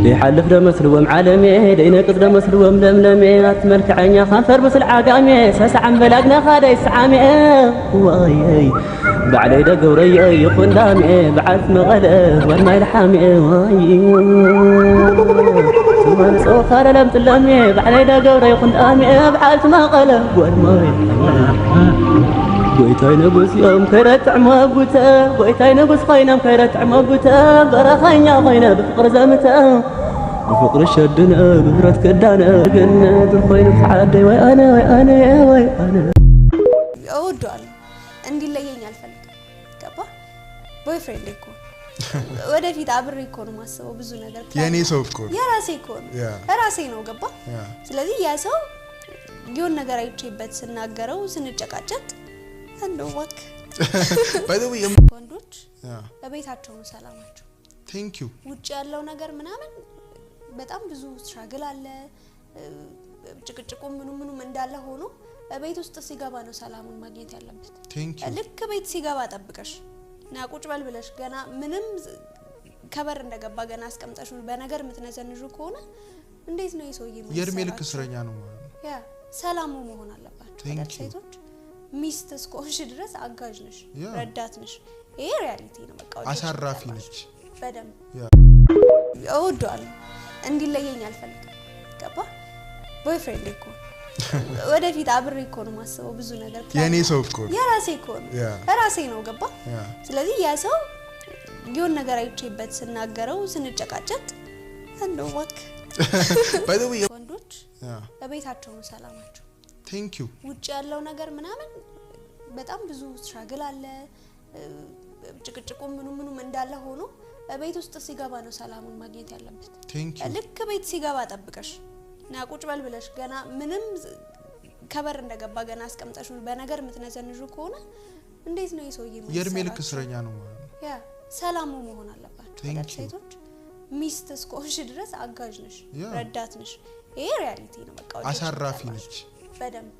ደይሓልፍ ደመስልዎም ዓለሜ፣ ደይነቅጽ ደመስልዎም ለምለሜ፣ ኣትመልክዐኛ ከንፈር ምስል ዓጋሜ፣ ሰስዓን በላግነኻ ደይሰዓሜ፣ ዋየይ ባዕለይ ደገብረዮ ይኹን ዳሜ፣ በዓልቲ መቐለ ወልማይ ልሓሜ፣ ዋይ ትመንፆ ካለለም ጥለሜ፣ ባዕለይ ደገብረ ይኹን ዳሜ፣ በዓልቲ መቐለ ወልማይ ልሓሜ። ጎይታይ ንጉስ እዮም ከይረትዕ መጉተ፣ ጎይታይ ንጉስ ኮይኖም ከይረትዕ መጉተ፣ በረኸኛ ኮይነ ብፍቅሪ ዘምተ፣ ብፍቅሪ ሸድነ ብብረት ክዳነ ግን ዱር ኮይኑ ዓደይ፣ ወይ ኣነ ወይ ኣነ ወይ ኣነ። እወደዋለሁ። እንዲለየኝ አልፈልግም። ገባ? Boyfriend እኮ ወደፊት አብሬ እኮ ነው የማስበው ብዙ ነገር። የእኔ ሰው እኮ ነው። የራሴ እኮ ነው፣ ራሴ ነው። ገባ? ስለዚህ ያ ሰው የሆነ ነገር አይቼበት ስናገረው፣ ስንጨቃጨቅ እንደው እባክህ። By the way ወንዶች በቤታቸው ነው ሰላማቸው። Thank you. ውጭ ያለው ነገር ምናምን በጣም ብዙ struggle አለ። ጭቅጭቁ ምኑ ምኑም እንዳለ ሆኖ ቤት ውስጥ ሲገባ ነው ሰላሙን ማግኘት ያለበት። Thank you. ልክ ቤት ሲገባ ጠብቀሽ ና ቁጭ በል ብለሽ ገና ምንም ከበር እንደገባ ገና አስቀምጠሽ በነገር የምትነዘንዡ ከሆነ እንዴት ነው የሰውዬ የእድሜ ልክ የማይሰራቸው? እስረኛ ነው ማለት ነው። Yeah፣ ሰላሙ መሆን አለባቸው። Thank አይደል? you. ሴቶች ሚስት እስከሆንሽ ድረስ አጋዥ ነሽ፣ ረዳት ነሽ። ይሄ reality ነው። በቃ ወደድሽ አሳራፊ ጠላሽ። ነች። በደንብ እወደዋለሁ። እንዲለየኝ አልፈልግም። ገባ? Boyfriend እኮ ወደፊት አብሬ እኮ ነው የማስበው ብዙ ነገር። የእኔ ሰው እኮ ነው። የራሴ እኮ ነው፣ ራሴ ነው። ገባ? ስለዚህ ያ ሰው የሆነ ነገር አይቼበት ስናገረው፣ ስንጨቃጨቅ እንደው እባክህ። By the way ወንዶች በቤታቸው ነው ሰላማቸው። Thank you. ውጭ ያለው ነገር ምናምን በጣም ብዙ struggle አለ። ጭቅጭቁ ምኑ ምኑም እንዳለ ሆኖ ቤት ውስጥ ሲገባ ነው ሰላሙን ማግኘት ያለበት። Thank you. ልክ ቤት ሲገባ ጠብቀሽ ና ቁጭ በል ብለሽ ገና ምንም ከበር እንደገባ ገና አስቀምጠሽ በነገር የምትነዘንዡ ከሆነ እንዴት ነው የሰውዬ የእድሜ ልክ የማይሰራቸው? እስረኛ ነው ማለት ነው። Yeah፣ ሰላሙ መሆን አለባቸው። Thank አይደል? you. ሴቶች ሚስት እስከሆንሽ ድረስ አጋዥ ነሽ፣ ረዳት ነሽ። ይሄ reality ነው። በቃ ወደድሽ አሳራፊ ጠላሽ። ነች። በደንብ